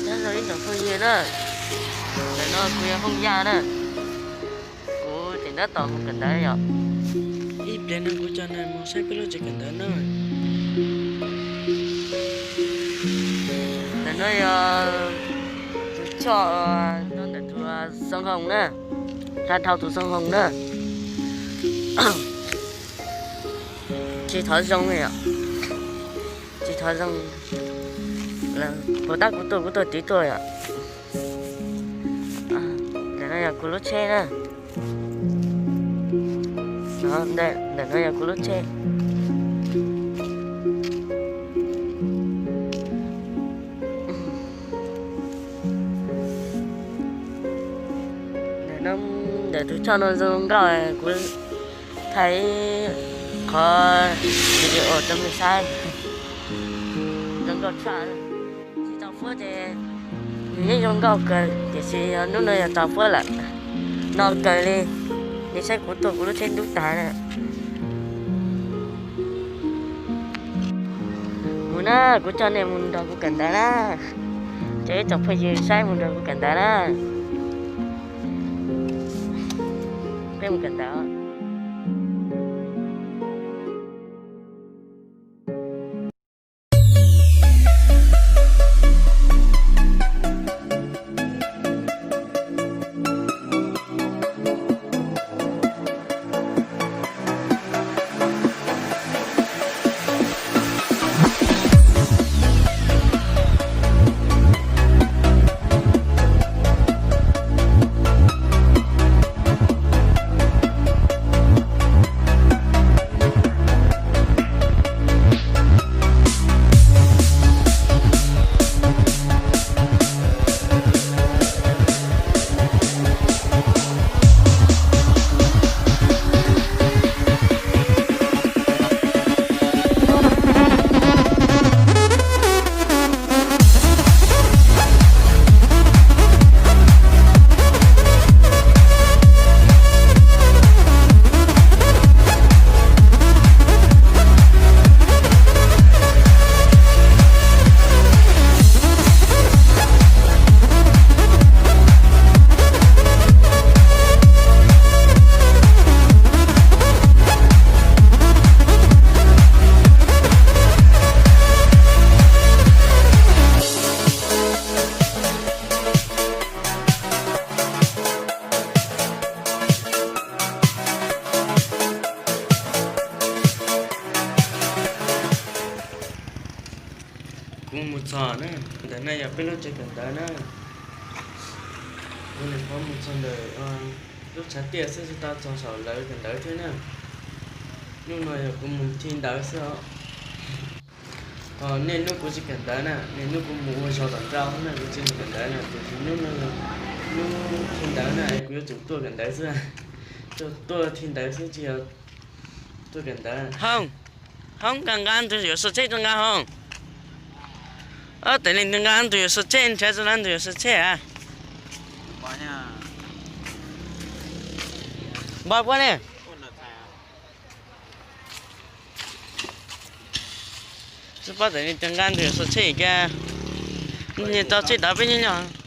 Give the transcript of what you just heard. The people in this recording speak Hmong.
Nyob zoo ib tsoom phooj ywg na, ntawm no kuv yog Hoob Yaj na, kuv tseem tab tom mus kawm ntawv yom. Ib pliag no kuv coj nej mus saib peb lub tsev kawm ntawv na. Ntawm no yog tus choj, no ntawm tus xoo hoo na, hla dhau tus xoo hoo na. Tsis thov zoo li yom, tsis thov zoo. Puas tab kuv tuaj kuv tuaj tiv tuaj yom. Ntawm no yog kuv lub tsheb na. Ntawm no yog kuv lub tsheb. Ntawm no, ntawm tus choj no zoo nkauj, kuv thaij ib qhov video rau nej saib. Zoo nkauj tshaj. Tsis tau fuab ces nws yeej zoo nkauj kawg, tiam sis yog hnub no yog tau fuab lawm, no kawg li. Nej saib kuv tuaj kuv lub tsheb ntub tag na. Mus na, kuv coj nej mus nrog kuv kawm ntawv na. Coj ib tsoom phooj ywg saib mus nrog kuv kawm ntawv na. Peb mus kawm ntawv. Txog na, ntawm no yog peb lub tsev kawm ntawv na. Kuv nyuam qhuav mus txog ntawm lub tshav tiaj xwb, tsis tau txog saum lawv kawm ntawv thiab na. Hnub no yog kuv mus thi ntawv xwb os. Ho niaj hnub kuv tsis kawm ntawv na, niaj hnub kuv mus ua zog tom ntej na, kuv tsis mus kawm ntawv na, tiam sis hnub no yog hnub thi ntawv na, kuv yuav tsum tuaj kawm ntawv xwb. Tuaj, tuaj thi ntawv xwb tsis yog tuaj kawm ntawv. Hoob, hoob, nqa nqa tus yuav xuas tsheb rau nqa hoob. Ob, tes li nws nqa tus yuav xuas tsheb, nrhiav tau tus yuav xuas tsheb a. Npog puab ne. Tsis paub tes li nws nqa tus yuav xuas tsheb kiag. Nws tau tsheb dav peb nyob nyob.